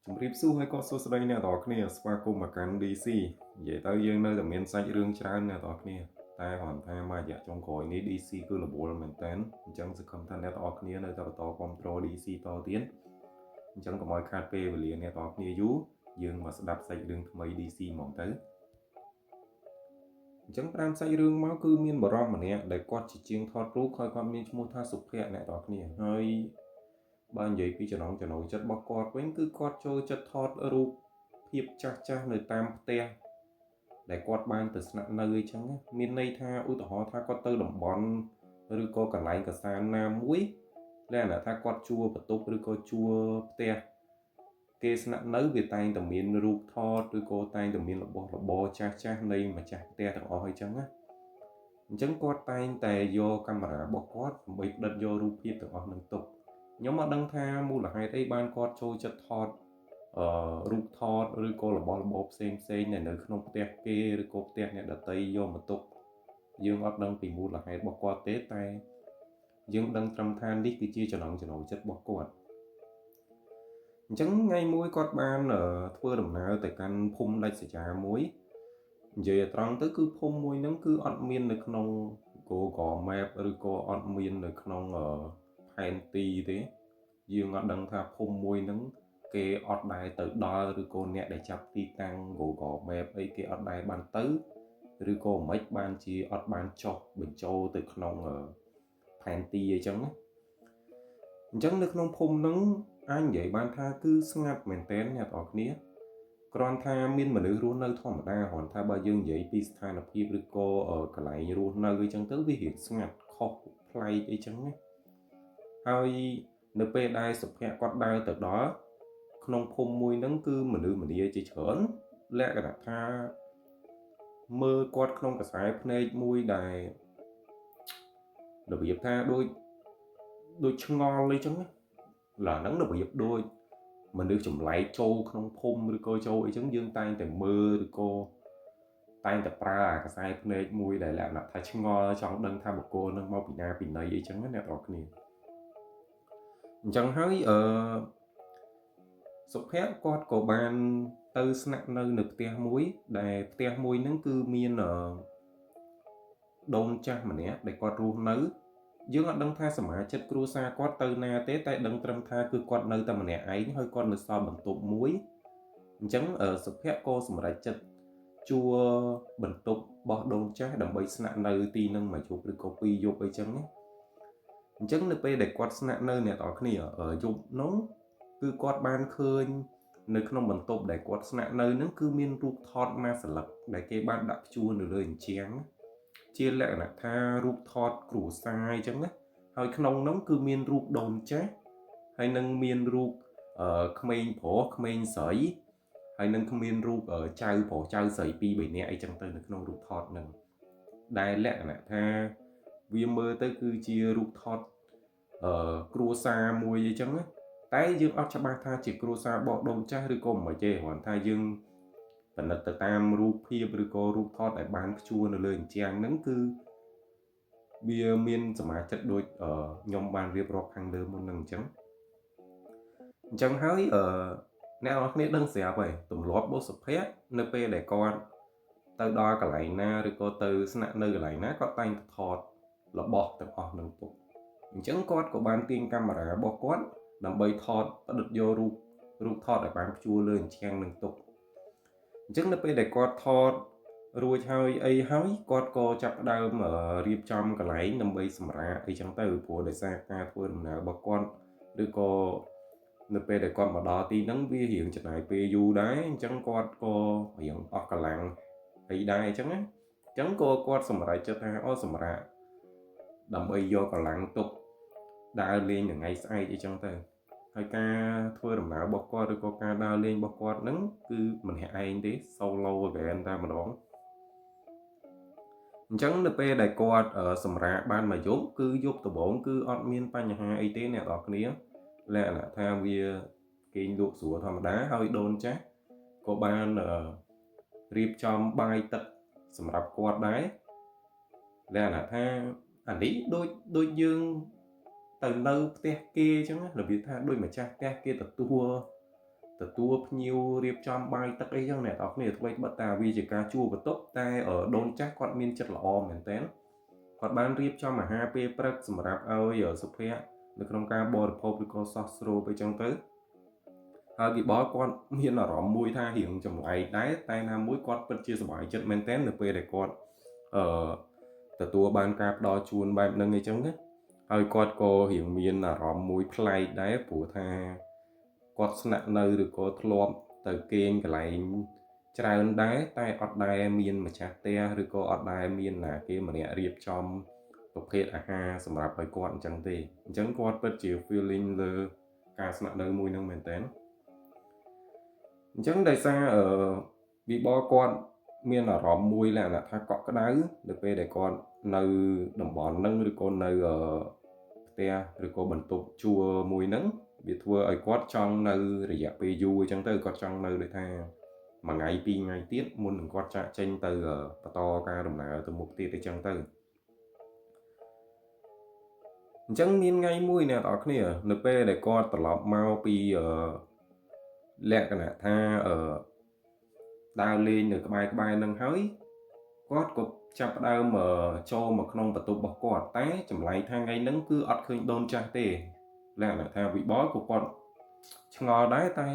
ជំរាបសួរហើយក៏សួស្តីអ្នកទាំងអស់គ្នាស្វាគមន៍មកកាន់ DC និយាយទៅយើងនៅតែមានសាច់រឿងច្រើនអ្នកទាំងអស់គ្នាតែគ្រាន់ថាមួយរយៈចុងក្រោយនេះ DC គឺរវល់មែនតើអញ្ចឹងសង្ឃឹមថាអ្នកទាំងអស់គ្នានៅតែបន្តគ្រប់គ្រង DC តទៀតអញ្ចឹងកុំឲ្យខាតពេលវេលាអ្នកទាំងអស់គ្នាយូរយើងមកស្ដាប់សាច់រឿងថ្មី DC ហ្មងទៅអញ្ចឹងតាមសាច់រឿងមកគឺមានបរិសម្នាក់ដែលគាត់ជាជាងថតរូបហើយគាត់មានឈ្មោះថាសុភ័ក្រអ្នកទាំងអស់គ្នាហើយបើនិយាយពីចំណងចំណូលចិត្តរបស់គាត់វិញគឺគាត់ចូលចិត្តថតរូបភាពចាស់ចាស់នៅតាមផ្ទះដែលគាត់បានទៅស្នាក់នៅអីចឹងណាមានន័យថាឧទាហរណ៍ថាគាត់ទៅតំបន់ឬក៏កន្លែងកសានណាមួយលក្ខណៈថាគាត់ជួលបន្ទប់ឬក៏ជួលផ្ទះគេស្នាក់នៅវាតែងតែមានរូបថតឬក៏តែងតែមានរបស់របរចាស់ចាស់នៃម្ចាស់ផ្ទះទាំងអស់អីចឹងណាអញ្ចឹងគាត់តែងតែយកកាមេរ៉ារបស់គាត់ដើម្បីផ្ដិតយករូបភាពទាំងអស់នឹងទុកខ្ញុំអត់ដឹងថាមូលហេតុអីបានគាត់ចូលចិត្តថតអឺរូបថតឬក៏របស់របរផ្សេងផ្សេងដែលនៅក្នុងផ្ទះគេឬក៏ផ្ទះអ្នកដទៃយកមកទុកយើងអត់ដឹងពីមូលហេតុរបស់គាត់ទេតែយើងដឹងត្រឹមថានេះគឺជាចំណង់ចំណូលចិត្តរបស់គាត់អញ្ចឹងថ្ងៃមួយគាត់បានធ្វើដំណើរទៅកាន់ភូមិដាច់ស្រយាលមួយនិយាយឲ្យត្រង់ទៅគឺភូមិមួយហ្នឹងគឺអត់មាននៅក្នុង Google Map ឬក៏អត់មាននៅក្នុងផែនទីទេយើងអត់ដឹងថាភូមិមួយហ្នឹងគេអត់ដែរទៅដល់ឬក៏អ្នកដែលចាប់ទីតាំង Google Map អីគេអត់ដែរបានទៅឬក៏មិនបានជាអត់បានចុះបញ្ចូលទៅក្នុងផែនទីអីចឹងណាអញ្ចឹងនៅក្នុងភូមិហ្នឹងអាចនិយាយបានថាគឺស្ងាត់មែនទែនអ្នកទាំងអស់គ្នាគ្រាន់ថាមានមនុស្សរស់នៅធម្មតាគ្រាន់ថាបើយើងនិយាយពីស្ថានភាពឬក៏កន្លែងរស់នៅអីចឹងទៅវារៀងស្ងាត់ខុសប្លែកអីចឹងណាហើយនៅពេលដែលសុភ័ក្រគាត់ដើរទៅដល់ក្នុងភូមិមួយហ្នឹងគឺមនុស្សម្នាជាច្រើនលក្ខណៈថាមើលគាត់ក្នុងក្រសែភ្នែកមួយដែលរបៀបថាដូចដូចឆ្ងល់អីចឹងណាឡើយហ្នឹងរបៀបដូចមនុស្សចម្លែកចូលក្នុងភូមិឬក៏ចូលអីចឹងយើងតែងតែមើលឬក៏តែងតែប្រើអាក្រសែភ្នែកមួយដែលលក្ខណៈថាឆ្ងល់ចង់ដឹងថាបុគ្គលនឹងមកពីណាពីណីអីចឹងណាអ្នកទាំងអស់គ្នាអញ្ចឹងហើយអឺសុភ័ក្រគាត់ក៏បានទៅស្នាក់នៅនៅផ្ទះមួយដែលផ្ទះមួយហ្នឹងគឺមានដូនចាស់ម្នាក់ដែលគាត់រស់នៅយើងអត់ដឹងថាសមាជិកគ្រួសារគាត់ទៅណាទេតែដឹងត្រឹមថាគឺគាត់នៅតែម្នាក់ឯងហើយគាត់នៅសល់បន្ទប់មួយអញ្ចឹងសុភ័ក្រក៏សម្រេចចិត្តជួលបន្ទប់បោះដូនចាស់ដើម្បីស្នាក់នៅទីនឹងមួយយប់ឬក៏ពីរយប់អីចឹងណាអញ្ចឹងនៅពេលដែលគាត់ស្នាក់នៅអ្នកទាំងអស់គ្នាយប់នោះគឺគាត់បានឃើញនៅក្នុងបន្ទប់ដែលគាត់ស្នាក់នៅនឹងគឺមានរូបថតមួយសន្លឹកដែលគេបានដាក់ព្យួរនៅលើជញ្ជាំងជាលក្ខណៈថារូបថតគ្រួសារអញ្ចឹងណាហើយក្នុងនោះគឺមានរូបដូនចាស់ហើយនឹងមានរូបក្មេងប្រុសក្មេងស្រីហើយនឹងគ្មានរូបចៅប្រុសចៅស្រី2 3នាក់អីចឹងទៅនៅក្នុងរូបថតហ្នឹងដែលលក្ខណៈថាវាមើលទៅគឺជារូបថតអឺគ្រួសារមួយអីចឹងណាតែយើងអត់ច្បាស់ថាជាគ្រួសារបកដូនចាស់ឬក៏មិនទេគ្រាន់ថាយើងពិនិត្យទៅតាមរូបភាពឬក៏រូបថតដែលបានព្យួរនៅលើជញ្ជាំងហ្នឹងគឺវាមានសមាជិកដូចខ្ញុំបានរៀបរាប់ខាងលើមុនហ្នឹងអញ្ចឹងអញ្ចឹងហើយអឺអ្នកនរគ្នាដឹងស្រាប់ហើយទម្លាប់បុសុភ័ក្រនៅពេលដែលគាត់ទៅដល់កន្លែងណាឬក៏ទៅស្នាក់នៅកន្លែងណាគាត់តែងតែថតរបស់ទាំងអស់នឹងទុកអញ្ចឹងគាត់ក៏បានទាញកាមេរ៉ារបស់គាត់ដើម្បីថតផ្ដិតយករូបរូបថតដែលបានព្យួរលើជញ្ជាំងនឹងទុកអញ្ចឹងនៅពេលដែលគាត់ថតរួចហើយអីហើយគាត់ក៏ចាប់ផ្ដើមរៀបចំកន្លែងដើម្បីសម្រាកអីចឹងទៅព្រោះដោយសារការធ្វើដំណើររបស់គាត់ឬក៏នៅពេលដែលគាត់មកដល់ទីហ្នឹងវារៀងចំណាយពេលយូរដែរអញ្ចឹងគាត់ក៏រៀងអស់កម្លាំងអីដែរអញ្ចឹងណាអញ្ចឹងក៏គាត់សម្រេចចិត្តថាអូសម្រាកដើម្បីយកកម្លាំងទុកដើរលេងថ្ងៃស្អែកអីចឹងទៅហើយការធ្វើដំណើររបស់គាត់ឬក៏ការដើរលេងរបស់គាត់ហ្នឹងគឺមិនហែឯងទេ solo again តែម្ដងអញ្ចឹងនៅពេលដែលគាត់សម្រាកបានមួយយប់គឺយប់ដំបូងគឺអត់មានបញ្ហាអីទេអ្នកនរគ្នាលក្ខណៈថាវាគេងលក់ស្រួលធម្មតាហើយដូនចាស់ក៏បានរៀបចំបាយទឹកសម្រាប់គាត់ដែរលក្ខណៈថាអានេះដូចដូចយើងទៅនៅផ្ទះគេអញ្ចឹងរបៀបថាដូចម្ចាស់ផ្ទះគេទទួល ទទួលភ្ញៀវរៀបចំបាយទឹកអីចឹងអ្នកនរគ្នាថ្មីត្បិតតាវាជាការជួលបន្ទប់តែដូនចាស់គាត់មានចិត្តល្អមែនតើគាត់បានរៀបចំអាហារពេលព្រឹកសម្រាប់ឲ្យសុភ័ក្រនៅក្នុងការបរិភោគឬក៏សោះស្រូបអីចឹងទៅហើយវិបុលគាត់មានអារម្មណ៍មួយថារៀងចម្លែកដែរតែណាមួយគាត់ពិតជាសប្បាយចិត្តមែនទែននៅពេលដែលគាត់អឺទទួលបានការផ្ដល់ជូនបែបហ្នឹងអីចឹងណាហើយគាត់ក៏រៀងមានអារម្មណ៍មួយប្លែកដែរព្រោះថាគាត់ស្នាក់នៅឬក៏ធ្លាប់ទៅគេងកន្លែងច្រើនដែរតែអត់ដែលមានម្ចាស់ផ្ទះឬក៏អត់ដែលមានណាគេម្នាក់រៀបចំប្រភេទអាហារសម្រាប់ឲ្យគាត់អញ្ចឹងទេអញ្ចឹងគាត់ពិតជា feeling លើការស្នាក់នៅមួយហ្នឹងមែនតើអញ្ចឹងដោយសារអឺវិបុលគាត់មានអារម្មណ៍មួយលក្ខណៈថាកក់ក្ដៅនៅពេលដែលគាត់នៅតំបន់ហ្នឹងឬក៏នៅផ្ទះឬក៏បន្ទប់ជួលមួយហ្នឹងវាធ្វើឲ្យគាត់ចង់នៅរយៈពេលយូរអញ្ចឹងទៅគាត់ចង់នៅដូចថាមួយថ្ងៃពីរថ្ងៃទៀតមុននឹងគាត់ចាក់ចេញទៅបន្តការដំណើរទៅមុខទៀតអញ្ចឹងទៅអញ្ចឹងមានថ្ងៃមួយអ្នកនរគ្នានៅពេលដែលគាត់ត្រឡប់មកពីលក្ខណៈថាអឺដើរលេងនៅក្បែរក្បែរនឹងហើយគាត់ក៏ចាប់ផ្ដើមចូលមកក្នុងបន្ទប់របស់គាត់តែចម្លែកថាថ្ងៃហ្នឹងគឺអត់ឃើញដូនចាស់ទេលក្ខណៈថាវិបុលក៏គាត់ឆ្ងល់ដែរតែ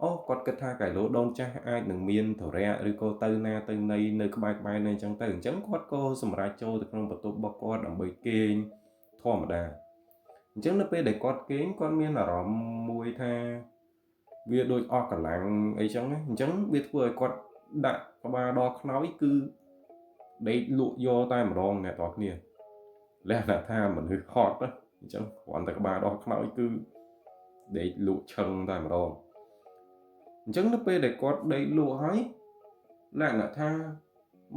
អូគាត់គិតថាកែឡូដូនចាស់អាចនឹងមានធរៈឬក៏ទៅណាទៅណីនៅក្បែរក្បែរនេះអញ្ចឹងទៅអញ្ចឹងគាត់ក៏សម្រេចចូលទៅក្នុងបន្ទប់របស់គាត់ដើម្បីគេងធម្មតាអញ្ចឹងនៅពេលដែលគាត់គេងគាត់មានអារម្មណ៍មួយថាវាដូចអស់កម្លាំងអីចឹងណាអញ្ចឹងវាធ្វើឲ្យគាត់ដាក់ក្បាលដល់ខ្នើយគឺដេកលក់យកតែម្ដងអ្នកទាំងគ្នាលក្ខណៈថាមនុស្សហត់ណាអញ្ចឹងគ្រាន់តែក្បាលដល់ខ្នើយគឺដេកលក់ឈឹងតែម្ដងអញ្ចឹងនៅពេលដែលគាត់ដេកលក់ហើយលក្ខណៈថា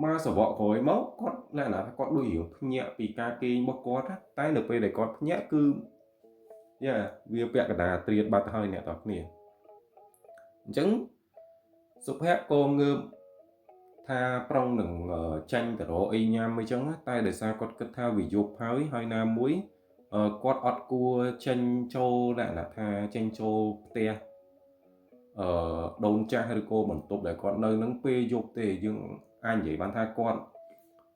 មកសវៈក្រោយមកគាត់លក្ខណៈថាគាត់ដូចរៀងភ្ញាក់ពីការគេងរបស់គាត់តែនៅពេលដែលគាត់ភ្ញាក់គឺយ៉ាវាពាក់កណ្ដាលត្រៀតបាត់ហើយអ្នកទាំងគ្នាអញ្ចឹងសុភ័ក្រក៏ងើបថាប្រុងនឹងចាញ់ទៅរកអីញ៉ាំអីចឹងតែដោយសារគាត់គិតថាវាយប់ហើយហើយណាមួយគាត់អត់គួរចេញចូលលក្ខណៈថាចេញចូលផ្ទះអឺដូនចាស់ឬក៏បន្ទប់ដែលគាត់នៅនឹងពេលយប់ទេយើងអាចនិយាយបានថាគាត់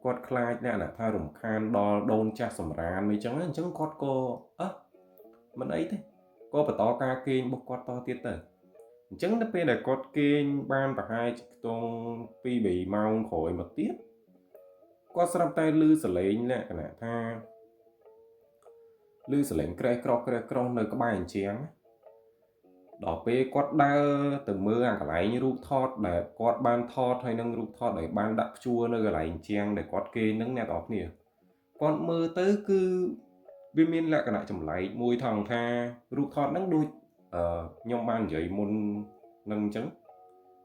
គាត់ខ្លាចលក្ខណៈថារំខានដល់ដូនចាស់សម្រានអីចឹងអញ្ចឹងគាត់ក៏អឺមិនអីទេក៏បន្តការគេងរបស់គាត់តទៀតទៅអញ្ចឹងនៅពេលដែលគាត់គេងបានប្រហែលជាខ្ទង់2 3ម៉ោងក្រោយមកទៀតគាត់ស្រាប់តែឮសលេងលក្ខណៈថាឮសលេងក្រេះក្រោះក្រេះក្រោះនៅក្បែរអញ្ជាងដល់ពេលគាត់ដើរទៅមើលអាកន្លែងរូបថតដែលគាត់បានថតហើយនឹងរូបថតដែលបានដាក់ព្យួរនៅកន្លែងជាងដែលគាត់គេងនឹងអ្នកនរគ្នាគាត់មើលទៅគឺវាមានលក្ខណៈចម្លែកមួយថងថារូបថតហ្នឹងដូចអឺខ្ញុំបាននិយាយមុននឹងអញ្ចឹង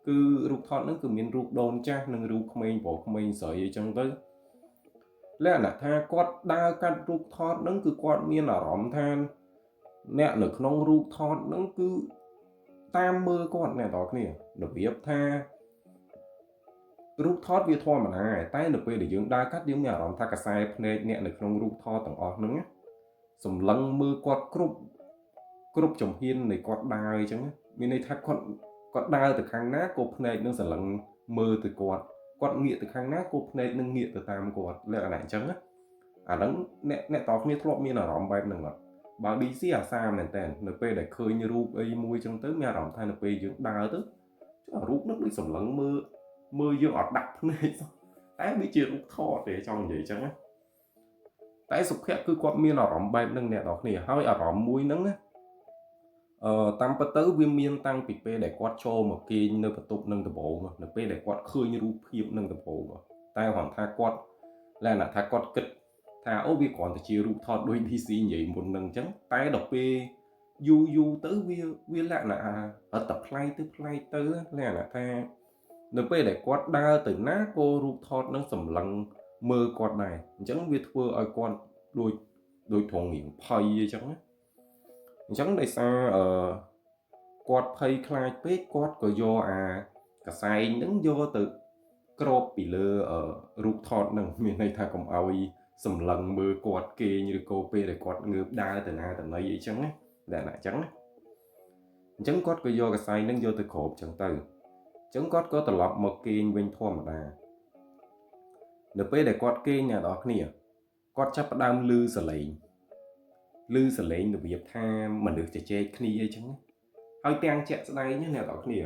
គឺរូបថតហ្នឹងគឺមានរូបដូនចាស់និងរូបក្មេងប្រុសក្មេងស្រីអីចឹងទៅលក្ខណៈថាគាត់ដើរកាត់រូបថតហ្នឹងគឺគាត់មានអារម្មណ៍ថាអ្នកនៅក្នុងរូបថតហ្នឹងគឺតាមមើលគាត់អ្នកនរគ្នារបៀបថារូបថតវាធម្មតាតែនៅពេលដែលយើងដើរកាត់យើងមានអារម្មណ៍ថាកសែភ្នែកអ្នកនៅក្នុងរូបថតទាំងអស់ហ្នឹងសម្លឹងមើលគាត់គ្រប់គ្រប់ជំហាននៃគាត់ដើរអញ្ចឹងមានន័យថាគាត់គាត់ដើរទៅខាងណាក៏ភ្នែកនឹងសម្លឹងមើលទៅគាត់គាត់ងាកទៅខាងណាក៏ភ្នែកនឹងងាកទៅតាមគាត់លក្ខណៈអញ្ចឹងណាអាហ្នឹងអ្នកអ្នកតគ្នាធ្លាប់មានអារម្មណ៍បែបហ្នឹងអត់បើ DC អាសាមែនតើនៅពេលដែលឃើញរូបអីមួយចឹងទៅមានអារម្មណ៍ថានៅពេលយើងដើរទៅរូបហ្នឹងដូចសម្លឹងមើលមើលយើងអត់ដាក់ភ្នែកសោះតែវាជារូបថតទេចង់និយាយចឹងណាតែសុភ័ក្រគឺគាត់មានអារម្មណ៍បែបហ្នឹងអ្នកនរគ្នាហើយអារម្មណ៍មួយហ្នឹងណាអឺតាមពិតទៅវាមានតាំងពីពេលដែលគាត់ចូលមកគេងនៅបន្ទប់នឹងដំបូងនៅពេលដែលគាត់ឃើញរូបភាពនឹងដំបូងតែគ្រាន់ថាគាត់លក្ខណៈថាគាត់គិតថាអូវាគ្រាន់តែជារូបថតដូច DC និយាយមុននឹងអញ្ចឹងតែដល់ពេលយូរយូរទៅវាវាលក្ខណៈអត់តែប្លែកទៅប្លែកទៅលក្ខណៈថានៅពេលដែលគាត់ដើរទៅណាក៏រូបថតនឹងសម្លឹងមើលគាត់ដែរអញ្ចឹងវាធ្វើឲ្យគាត់ដូចដូចត្រង់រៀងភ័យអញ្ចឹងណាអញ្ចឹងដោយសារអឺគាត់ភ័យខ្លាចពេកគាត់ក៏យកអាកសែងហ្នឹងយកទៅគ្របពីលើរូបថតហ្នឹងមានន័យថាកុំឲ្យសម្លឹងមើលគាត់គេងឬក៏ពេលដែលគាត់ងើបដើរទៅណាទៅណីអីចឹងណាលក្ខណៈអញ្ចឹងណាអ អញ្ចឹងគាត់ក៏យកកសែងនឹងយកទៅគ្របអញ្ចឹងទៅអញ្ចឹងគាត់ក៏ត្រឡប់មកគេងវិញធម្មតានៅពេលដែលគាត់គេងអ្នកនរគ្នាគាត់ចាប់ផ្ដើមឮសលេងឮសលេងរបៀបថាមនុស្សជជែកគ្នាអីចឹងហើយទាំងជាក់ស្ដែងណាអ្នកនរគ្នា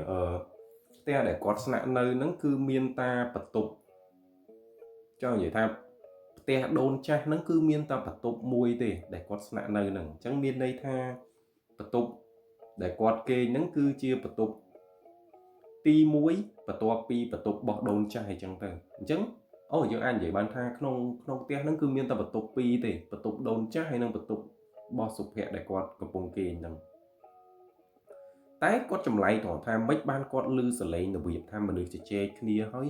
ផ្ទះដែលគាត់ស្នាក់នៅហ្នឹងគឺមានតាបន្ទប់ចង់និយាយថាផ្ទះដូនចាស់ហ្នឹងគឺមានតែបន្ទប់មួយទេដែលគាត់ស្នាក់នៅហ្នឹងអញ្ចឹងមានន័យថាបន្ទប់ដែលគាត់គេងហ្នឹងគឺជាបន្ទប់ទី1បន្ទាប់ពីបន្ទប់របស់ដូនចាស់អញ្ចឹងទៅអញ្ចឹងអូយើងអាចនិយាយបានថាក្នុងក្នុងផ្ទះហ្នឹងគឺមានតែបន្ទប់ពីរទេបន្ទប់ដូនចាស់ហើយនិងបន្ទប់របស់សុភ័ក្រដែលគាត់កំពុងគេងហ្នឹងតែគាត់ចម្លែកត្រង់ថាមិនបានគាត់ឮសលេងរបៀបថាមនុស្សជជែកគ្នាហើយ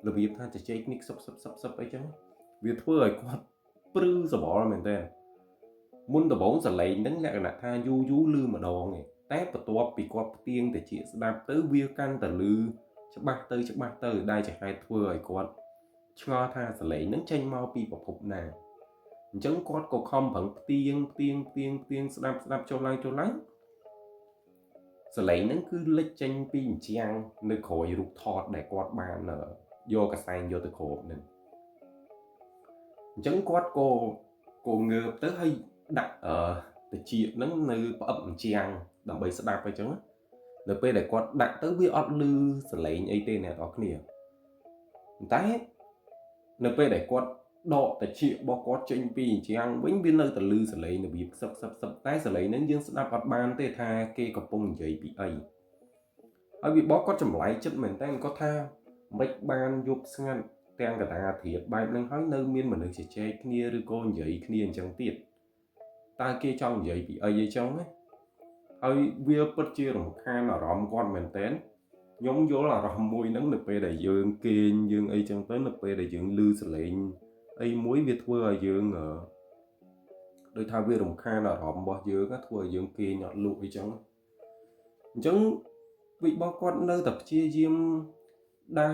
របៀបថាជជែកគ្នាខ្សឹបសឹបសឹបសឹបអីចឹងវាធ្វើឲ្យគាត់ព្រឺសបល់មែនតើមុនដំបូងសលេងហ្នឹងលក្ខណៈថាយូរយូរឮម្ដងឯងតែបន្ទាប់ពីគាត់ផ្ទៀងតិចស្ដាប់ទៅវាកាន់តែឮច្បាស់ទៅច្បាស់ទៅដែលជាហេតុធ្វើឲ្យគាត់ឆ្ងល់ថាសលេងហ្នឹងចេញមកពីប្រភពណាអញ្ចឹងគាត់ក៏ខំប្រឹងផ្ទៀងផ្ទៀងផ្ទៀងផ្ទៀងស្ដាប់ស្ដាប់ចុះឡើងចុះឡើងសលេងហ្នឹងគឺលេចចេញពីអញ្ជាំងនៅក្រោយរូបថតដែលគាត់បានយកកសែងយកទៅគ្របហ្នឹងអញ្ចឹងគាត់ក៏ងើបទៅហើយដាក់តិចហ្នឹងនៅផ្អឹបអញ្ជាំងដើម្បីស្ដាប់អញ្ចឹងនៅពេលដែលគាត់ដាក់ទៅវាអត់ឮសលេងអីទេអ្នកនរគ្នាតែនៅពេលដែលគាត់ដកតិចរបស់គាត់ចេញពីអញ្ជាំងវិញវានៅតែឮសលេងរបៀបខ្សឹបខ្សឹបខ្សឹបតែសលេងហ្នឹងយើងស្ដាប់អត់បានទេថាគេកំពុងនិយាយពីអីហើយវាបកគាត់ចម្លែកចិត្តមែនតើគាត់ថាមិនបានយប់ស្ងាត់ទាំងកតាធៀបបែបហ្នឹងហើយនៅមានមនុស្សជជែកគ្នាឬក៏និយាយគ្នាអញ្ចឹងទៀតតើគេចង់និយាយពីអីអីចឹងណាហើយវាពិតជារំខានអារម្មណ៍គាត់មែនតើខ្ញុំយល់អារម្មណ៍មួយហ្នឹងនៅពេលដែលយើងគេងយើងអីចឹងទៅនៅពេលដែលយើងឮសលេងអីមួយវាធ្វើឲ្យយើងដូចថាវារំខានអារម្មណ៍របស់យើងធ្វើឲ្យយើងគេងអត់លក់អីចឹងអញ្ចឹងវិបគាត់នៅតែព្យាយាមដើ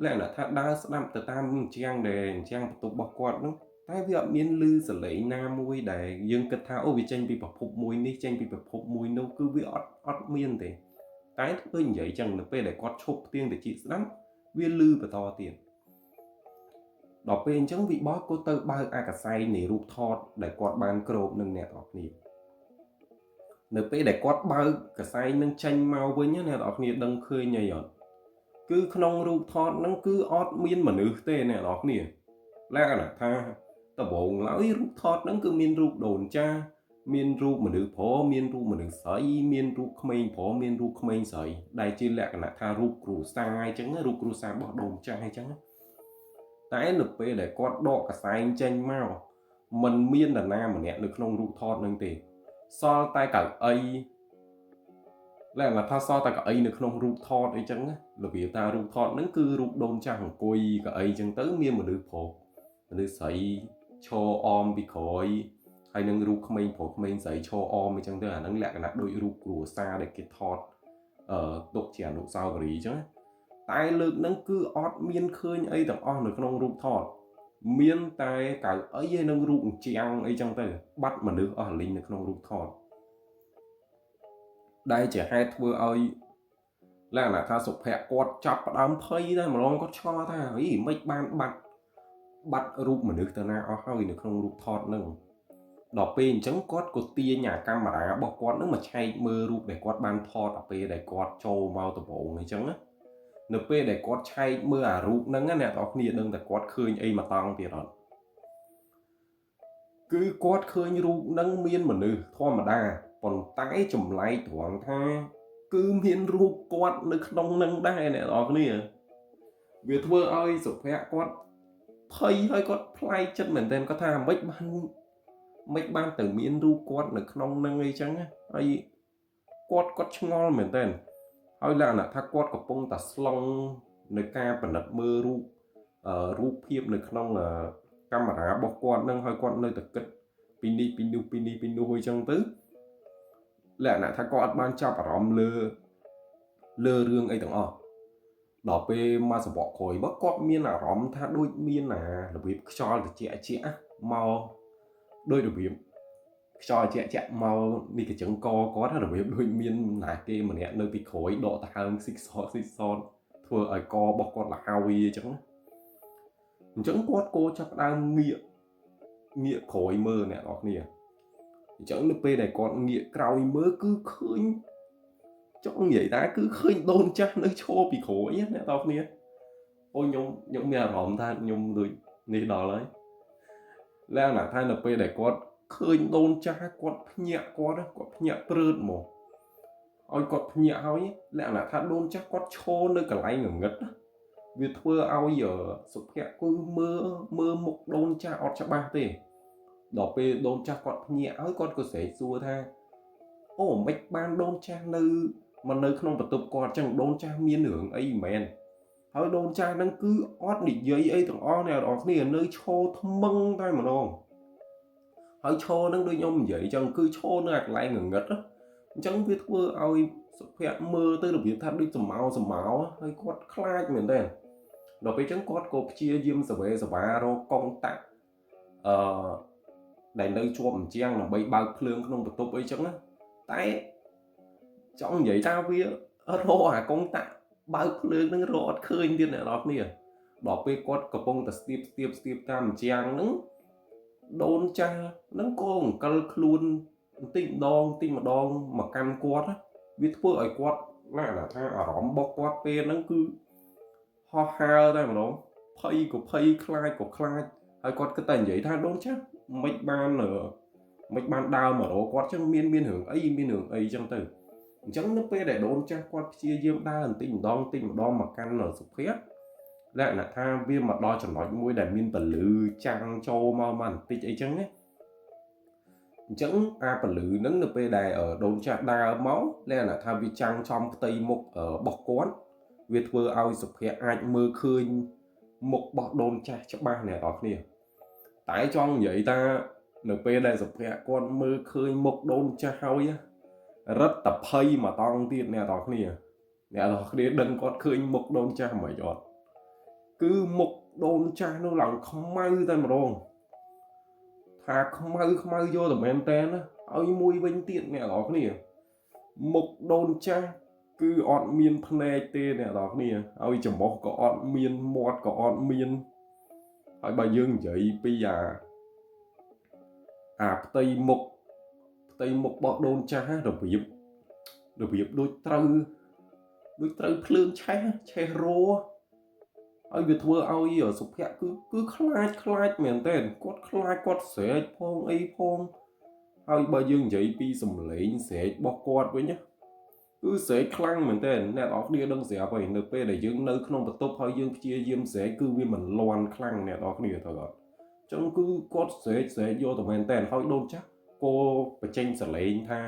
រលក្ខណៈថាដើរស្ដាប់ទៅតាមអញ្ជាំងដែលអញ្ជាំងបន្ទប់របស់គាត់ហ្នឹងតែវាអត់មានឮសលេងណាមួយដែលយើងគិតថាអូវាចេញពីប្រភពមួយនេះចេញពីប្រភពមួយនោះគឺវាអត់មានទេតែធ្វើនិយាយចឹងនៅពេលដែលគាត់ឈប់ផ្ទៀងតិចស្ដាប់វាឮបន្តទៀតដល់ពេលអញ្ចឹងវិបលក៏ទៅបើកអាកសែងនៃរូបថតដែលគាត់បានគ្របនឹងអ្នកនរគ្នានៅពេលដែលគាត់បើកកសែងនឹងចេញមកវិញអ្នកនរគ្នាដឹងឃើញអីអត់គឺក្នុងរូបថតហ្នឹងគឺអត់មានមនុស្សទេអ្នកនរគ្នាលក្ខណៈថាដំបូងឡើយរូបថតហ្នឹងគឺមានរូបដូនចាស់មានរូបមនុស្សប្រុសមានរូបមនុស្សស្រីមានរូបក្មេងប្រុសមានរូបក្មេងស្រីដែលជាលក្ខណៈថារូបគ្រួសារអញ្ចឹងរូបគ្រួសាររបស់ដូនចាស់អញ្ចឹងតែនៅពេលដែលគាត់ដកកសែងចេញមកมันមាននរណាម្នាក់នៅក្នុងរូបថតនឹងទេសល់តែកៅអីលក្ខណៈថាសល់តែកៅអីនៅក្នុងរូបថតអីចឹងរបៀបថារូបថតហ្នឹងគឺរូបដូនចាស់អង្គុយកៅអីចឹងទៅមានមនុស្សប្រុសមនុស្សស្រីឈរអមពីក្រោយហើយនឹងរូបក្មេងប្រុសក្មេងស្រីឈរអមអីចឹងទៅអាហ្នឹងលក្ខណៈដូចរូបគ្រួសារដែលគេថតទុកជាអនុស្សាវរីយ៍អញ្ចឹងតែលើកហ្នឹងគឺអត់មានឃើញអីទាំងអស់នៅក្នុងរូបថតមានតែកៅអីហើយនឹងរូបអញ្ជាំងអីចឹងទៅបាត់មនុស្សអស់លីងនៅក្នុងរូបថតដែលជាហេតុធ្វើឲ្យលក្ខណៈថាសុភ័ក្រគាត់ចាប់ផ្ដើមភ័យដែរម្លងគាត់ឆ្ងល់ថាអីមិនបានបាត់បាត់រូបមនុស្សទៅណាអស់ហើយនៅក្នុងរូបថតហ្នឹងដល់ពេលអញ្ចឹងគាត់ក៏ទាញអាកាមេរ៉ារបស់គាត់ហ្នឹងមកឆែកមើលរូបដែលគាត់បានថតដល់ពេលដែលគាត់ចូលមកដំបូងអញ្ចឹងណានៅពេលដែលគាត់ឆែកមើលអារូបហ្នឹងណាអ្នកនរគ្នាដឹងតែគាត់ឃើញអីមកតង់ទៀតអត់គឺគាត់ឃើញរូបហ្នឹងមានមនុស្សធម្មតាប៉ុន្តែចម្លែកត្រង់ថាគឺមានរូបគាត់នៅក្នុងនឹងដែរអ្នកនរគ្នាវាធ្វើឲ្យសុភ័ក្រគាត់ភ័យហើយគាត់ប្លែកចិត្តមែនទែនគាត់ថាមិនបានមិនបានទៅមានរូបគាត់នៅក្នុងនឹងអីចឹងហើយគាត់ឆ្ងល់មែនទែនហើយលក្ខណៈថាគាត់កំពុងតែស្លង់នៅការពិនិត្យមើលរូបភាពនៅក្នុងកាមេរ៉ារបស់គាត់នឹងហើយគាត់នៅតែគិតពីនេះពីនោះពីនេះពីនោះអីចឹងទៅលក្ខណៈថាគាត់អត់បានចាប់អារម្មណ៍លើលើរឿងអីទាំងអស់ដល់ពេលមកសបកក្រោយមកគាត់មានអារម្មណ៍ថាដូចមានអារបៀបខ្យល់ត្រជាក់ជាមកដោយរបៀប ខ្យល់ជាក់ជាក់មកនេះកញ្ចឹងកគាត់របៀបដូចមានណាគេម្នាក់នៅពីក្រោយដកដង្ហើមស៊ីកសតស៊ីកសតធ្វើឲ្យករបស់គាត់លហើយអញ្ចឹងអញ្ចឹងគាត់គោចាប់ផ្ដើមងាកងាកក្រោយមើលអ្នកនរគ្នាអញ្ចឹងនៅពេលដែលគាត់ងាកក្រោយមើលគឺឃើញចង់និយាយថាគឺឃើញដូនចាស់នៅឈរពីក្រោយអ្នកនរគ្នាអូខ្ញុំមានអារម្មណ៍ថាខ្ញុំដូចនេះដល់ហើយលក្ខណៈថានៅពេលដែលគាត់ឃើញដូនចាស់គាត់ភ្ញាក់គាត់ភ្ញាក់ព្រឺតមកឲ្យគាត់ភ្ញាក់ហើយលក្ខណៈថាដូនចាស់គាត់ឈរនៅកន្លែងងងឹតវាធ្វើឲ្យសុភ័ក្រគឺមើលមើលមុខដូនចាស់អត់ច្បាស់ទេដល់ពេលដូនចាស់គាត់ភ្ញាក់ហើយគាត់ក៏ស្រែកសួរថាអូមិនបានដូនចាស់នៅមកនៅក្នុងបន្ទប់គាត់អញ្ចឹងដូនចាស់មានរឿងអីមែនហើយដូនចាស់ហ្នឹងគឺអត់និយាយអីទាំងអស់អ្នកនរគ្នានៅឈរថ្មឹងតែម្ដងហើយឈរហ្នឹងដូចខ្ញុំនិយាយអញ្ចឹងគឺឈរនៅអាកន្លែងងងឹតអញ្ចឹងវាធ្វើឲ្យសុភ័ក្រមើលទៅរបៀបថាដូចសមោសមោហើយគាត់ខ្លាចមែនទែនដល់ពេលអញ្ចឹងគាត់ក៏ព្យាយាមសវេសវារកកុងតាក់អឺដែលនៅជាប់អញ្ចឹងដើម្បីបើកភ្លើងក្នុងបន្ទប់អីចឹងណាតែចង់និយាយថាវារកអាកុងតាក់បើកភ្លើងនឹងរកអត់ឃើញទៀតអ្នកនរគ្នាដល់ពេលគាត់កំពុងតែស្ទាបស្ទាបស្ទាបតាមអញ្ចឹងហ្នឹងដូនចាស់ហ្នឹងក៏អង្កលខ្លួនបន្តិចម្ដងបន្តិចម្ដងមកកាន់គាត់វាធ្វើឲ្យគាត់ណាស់ថាអារម្មណ៍របស់គាត់ពេលហ្នឹងគឺហោះហើរតែម្ដងភ័យក៏ភ័យខ្លាចក៏ខ្លាចហើយគាត់គិតតែនិយាយថាដូនចាស់មិនបានមិនបានដើរមករកគាត់ចឹងមានមានរឿងអីមានរឿងអីចឹងទៅអញ្ចឹងនៅពេលដែលដូនចាស់គាត់ព្យាយាមដើរបន្តិចម្ដងបន្តិចម្ដងមកកាន់សុភ័ក្រលក្ខណៈថាវាមកដល់ចំណុចមួយដែលមានពលឺចាំងចូលមកមកបន្តិចអីចឹងណាអញ្ចឹងអាពលឺហ្នឹងនៅពេលដែលដូនចាស់ដើរមកលក្ខណៈថាវាចាំងចំផ្ទៃមុខរបស់គាត់វាធ្វើឲ្យសុភ័ក្រអាចមើលឃើញមុខរបស់ដូនចាស់ច្បាស់អ្នកនរគ្នាតែចង់និយាយថានៅពេលដែលសុភ័ក្រគាត់មើលឃើញមុខដូនចាស់ហើយរឹតតភ័យមកតង់ទៀតអ្នកនរគ្នាអ្នកនរគ្នាដឹងគាត់ឃើញមុខដូនចាស់មិនអត់គឺមុខដូនចាស់នោះឡើងខ្មៅតែម្ដងថាខ្មៅខ្មៅយកតែមែនតែនណាឲ្យមួយវិញទៀតអ្នកនរគ្នាមុខដូនចាស់គឺអត់មានភ្នែកទេអ្នកនរគ្នាឲ្យច្រមុះក៏អត់មានមាត់ក៏អត់មានហើយបើយើងនិយាយពីអាផ្ទៃមុខផ្ទៃមុខរបស់ដូនចាស់របៀបរបៀបដូចត្រូវដូចត្រូវភ្លើងឆេះឆេះរោហើយវាធ្វើឲ្យសុភ័ក្រគឺគឺខ្លាចខ្លាចមែនទែនគាត់ខ្លាចគាត់ស្រែកផងអីផងហើយបើយើងនិយាយពីសំឡេងស្រែករបស់គាត់វិញណាគឺស្រែកខ្លាំងមែនទែនអ្នកនរគ្នាដឹងស្រាប់ហើយនៅពេលដែលយើងនៅក្នុងបន្ទប់ហើយយើងព្យាយាមស្រែកគឺវាមិនលាន់ខ្លាំងអ្នកនរគ្នាទៅអត់អញ្ចឹងគឺគាត់ស្រែកស្រែកយកតែមែនទែនហើយដូនចាស់ក៏បញ្ចេញសលេងថា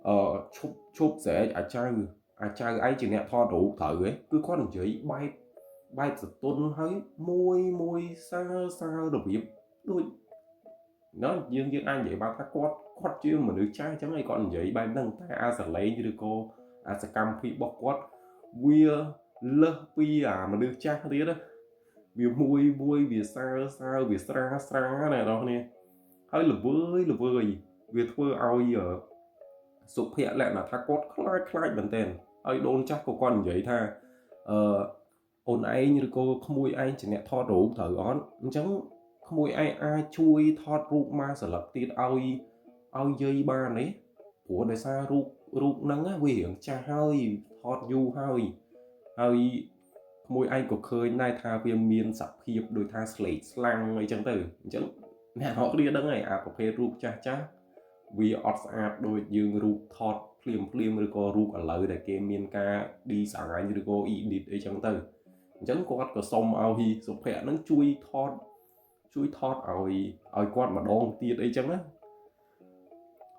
អឺឈប់ឈប់ស្រែកអាចៅអាចៅឯងជាអ្នកថតរូបត្រូវឯងគឺគាត់និយាយបែបបែបសតុនហើយមួយមួយសើសើរបៀបដូចណាយើងយើងអាចនិយាយបានថាគាត់គាត់ជាមនុស្សចាស់អញ្ចឹងឯងគាត់និយាយបែបហ្នឹងតែអាសលេងឬក៏អាសកម្មភាពរបស់គាត់វាលើសពីអាមនុស្សចាស់ទៀតណាវាមួយមួយវាសើសើវាស្រាស្រាណាអ្នកនរគ្នាហើយល្វើយល្វើយវាធ្វើឲ្យសុភ័ក្រលក្ខណៈថាគាត់ខ្លាចខ្លាចមែនទែនហើយដូនចាស់ក៏គាត់និយាយថាអឺអូនឯងឬក៏ក្មួយឯងជាអ្នកថតរូបត្រូវអត់អញ្ចឹងក្មួយឯងអាចជួយថតរូបមកស្លឹកទៀតឲ្យឲ្យយាយបានទេព្រោះដោយសាររូបរូបហ្នឹងវារៀងចាស់ហើយថតយូរហើយហើយក្មួយឯងក៏ឃើញដែរថាវាមានសភាពដូចថាស្លេកស្លាំងអីចឹងទៅអញ្ចឹងអ្នកនរគ្នាដឹងហើយអាប្រភេទរូបចាស់ចាស់វាអត់ស្អាតដូចយើងរូបថតភ្លាមភ្លាមឬក៏រូបឥឡូវដែលគេមានការ design ឬក៏ edit អីចឹងទៅអញ្ចឹងគាត់ក៏សុំឲ្យសុភ័ក្រហ្នឹងជួយថតជួយថតឲ្យឲ្យគាត់ម្ដងទៀតអីចឹងណា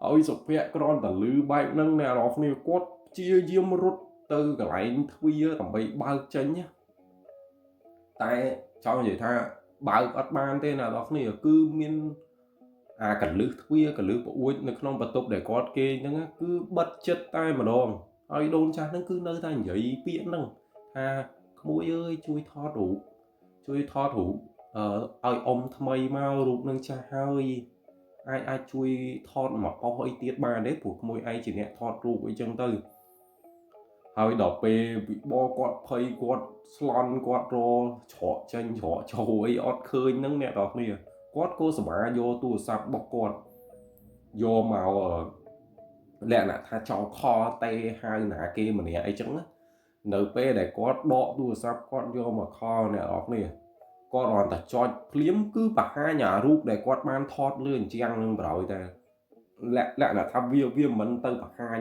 ឲ្យសុភ័ក្រគ្រាន់តែលឺបែបហ្នឹងអ្នកនរគ្នាគាត់ព្យាយាមរត់ទៅកន្លែងទ្វារដើម្បីបើកចេញតែចង់និយាយថាបើកអត់បានទេអ្នកនរគ្នាគឺមានអាកលឹះទ្វារកលឹះប្អួចនៅក្នុងបន្ទប់ដែលគាត់គេងហ្នឹងគឺបិទចិត្តតែម្ដងហើយដូនចាស់ហ្នឹងគឺនៅតែនិយាយពាក្យហ្នឹងថាក្មួយអើយជួយថតរូបជួយថតរូបអឺឲ្យអ៊ំថ្មីមករូបនឹងចាស់ហើយ អាចអាចជួយថតមកប៉ុសអីទៀតបានទេព្រោះក្មួយឯងជាអ្នកថតរូបអីចឹងទៅហើយដល់ពេលវិបលគាត់ភ័យគាត់ស្លន់គាត់រច្រកចេញច្រកចូលអីអត់ឃើញហ្នឹងអ្នកនរគ្នាគាត់ក៏សម្រាយកទូរស័ព្ទរបស់គាត់យកមកលក្ខណៈថាចង់ call ទេហៅណាគេម្នាក់អីចឹងណានៅពេលដែលគាត់ដកទូរស័ព្ទគាត់យកមក call អ្នកនរគ្នាគាត់គ្រាន់តែចុចភ្លាមគឺបង្ហាញអារូបដែលគាត់បានថតលើអញ្ចឹងនឹងប្រយតែលក្ខណៈថាវាវាមិនទៅបង្ហាញ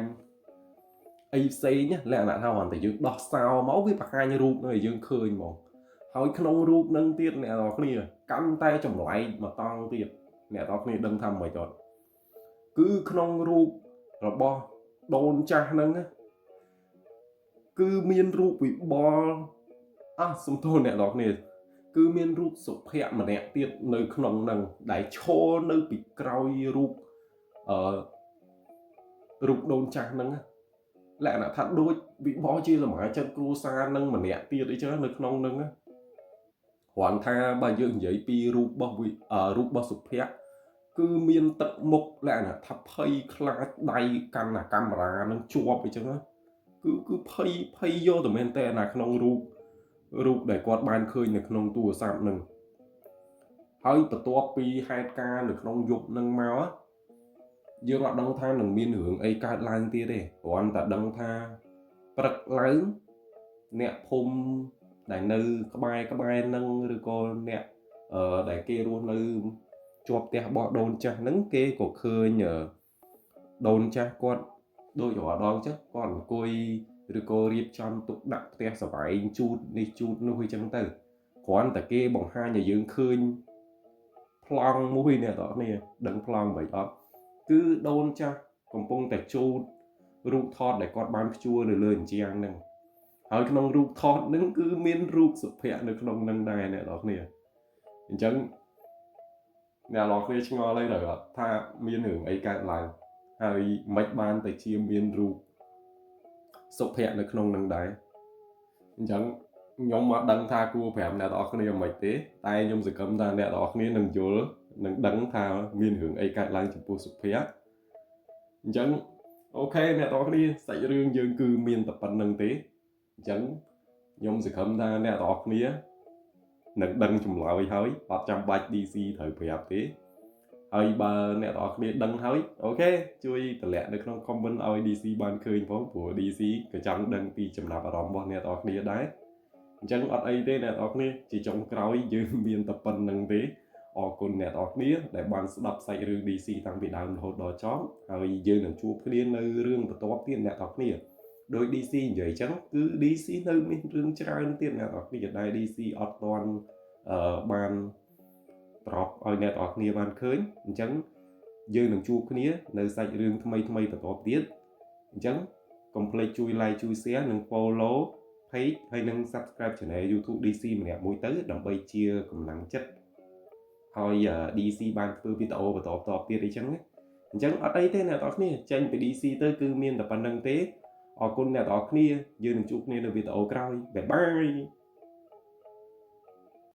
អីផ្សេងលក្ខណៈថាគ្រាន់តែយើងដោះសោមកវាបង្ហាញរូបនឹងឲ្យយើងឃើញហ្មងហើយក្នុងរូបនឹងទៀតអ្នកនរគ្នាកាន់តែចម្លែកមកតង់ទៀតអ្នកនរគ្នាដឹងថាមិនអត់គឺក្នុងរូបរបស់ដូនចាស់ហ្នឹងគឺមានរូបវិបលអះសំទោសអ្នកនរគ្នាគឺមានរូបសុភ័ក្រម្នាក់ទៀតនៅក្នុងនឹងដែលឈរនៅពីក្រោយរូបអឺរូបដូនចាស់ហ្នឹងលក្ខណៈថាដូចវិបលជាសមាជិកគ្រួសារនឹងម្នាក់ទៀតអីចឹងនៅក្នុងនឹងគ្រាន់ថាបើយើងនិយាយពីរូបរបស់រូបរបស់សុភ័ក្រគឺមានទឹកមុខលក្ខណៈថាភ័យខ្លាចដៃកាន់អាកាមេរ៉ានឹងជាប់អីចឹងគឺគឺភ័យភ័យយកតែមែនតើណាក្នុងរូបរូបដែលគាត់បានឃើញនៅក្នុងទូរស័ព្ទនឹងហើយបន្ទាប់ពីហេតុការណ៍នៅក្នុងយប់នឹងមកយើងអត់ដឹងថានឹងមានរឿងអីកើតឡើងទៀតទេគ្រាន់តែដឹងថាព្រឹកឡើងអ្នកភូមិដែលនៅក្បែរក្បែរនឹងឬក៏អ្នកអឺដែលគេរស់នៅជាប់ផ្ទះរបស់ដូនចាស់ហ្នឹងគេក៏ឃើញដូនចាស់គាត់ដូចរាល់ដងចឹងគាត់អង្គុយឬក៏រៀបចំទុកដាក់ផ្ទះសវែងជូតនេះជូតនោះអីចឹងទៅគ្រាន់តែគេបង្ហាញឲ្យយើងឃើញប្លង់មួយអ្នកនរគ្នាដឹងប្លង់មិនអត់គឺដូនចាស់កំពុងតែជូតរូបថតដែលគាត់បានព្យួរនៅលើអញ្ជាំងហ្នឹងហើយក្នុងរូបថតហ្នឹងគឺមានរូបសុភ័ក្រនៅក្នុងហ្នឹងដែរអ្នកនរគ្នាអញ្ចឹងអ្នកនរគ្នាឆ្ងល់ហើយដល់ថាមានរឿងអីកើតឡើងហើយមិនបានទៅជាមានរូបសុភ័ក្រនៅក្នុងនឹងដែរអញ្ចឹងខ្ញុំមកដឹងថាគួរប្រាប់អ្នកនរគ្នាមិនទេតែខ្ញុំសង្ឃឹមថាអ្នកនរគ្នានឹងយល់នឹងដឹងថាមានរឿងអីកើតឡើងចំពោះសុភ័ក្រអញ្ចឹង OK អ្នកនរគ្នាសាច់រឿងយើងគឺមានតែប៉ុណ្្នឹងទេអញ្ចឹងខ្ញុំសង្ឃឹមថាអ្នកនរគ្នានឹងដឹងចម្លើយហើយអត់ចាំបាច់ DC ត្រូវប្រាប់ទេហើយបើអ្នកនរគ្នាដឹងហើយ OK ជួយតម្លាក់នៅក្នុង comment ឲ្យ DC បានឃើញផងព្រោះ DC ក៏ចង់ដឹងពីចំណាប់អារម្មណ៍របស់អ្នកនរគ្នាដែរអញ្ចឹងអត់អីទេអ្នកនរគ្នាជាចុងក្រោយយើងមានតែប៉ុណ្្នឹងទេអរគុណអ្នកនរគ្នាដែលបានស្ដាប់សាច់រឿង DC តាំងពីដើមរហូតដល់ចប់ហើយយើងនឹងជួបគ្នានៅរឿងបន្ទាប់ទៀតអ្នកនរគ្នាដោយ DC និយាយអញ្ចឹងគឺ DC នៅមានរឿងច្រើនទៀតអ្នកនរគ្នាដែល DC អត់ទាន់អឺបានប្រាប់ឲ្យអ្នកនរគ្នាបានឃើញអញ្ចឹងយើងនឹងជួបគ្នានៅសាច់រឿងថ្មីថ្មីបន្តទៀតអញ្ចឹងកុំភ្លេចជួយ like ជួយ share និង follow page ហើយនិង subscribe channel YouTube DC ម្នាក់មួយទៅដើម្បីជាកម្លាំងចិត្តឲ្យ DC បានធ្វើវីដេអូបន្តបន្តទៀតអីចឹងណាអញ្ចឹងអត់អីទេអ្នកនរគ្នាចេញពី DC ទៅគឺមានតែប៉ុណ្្នឹងទេអរគុណអ្នកនរគ្នាយើងនឹងជួបគ្នានៅវីដេអូក្រោយ bye bye.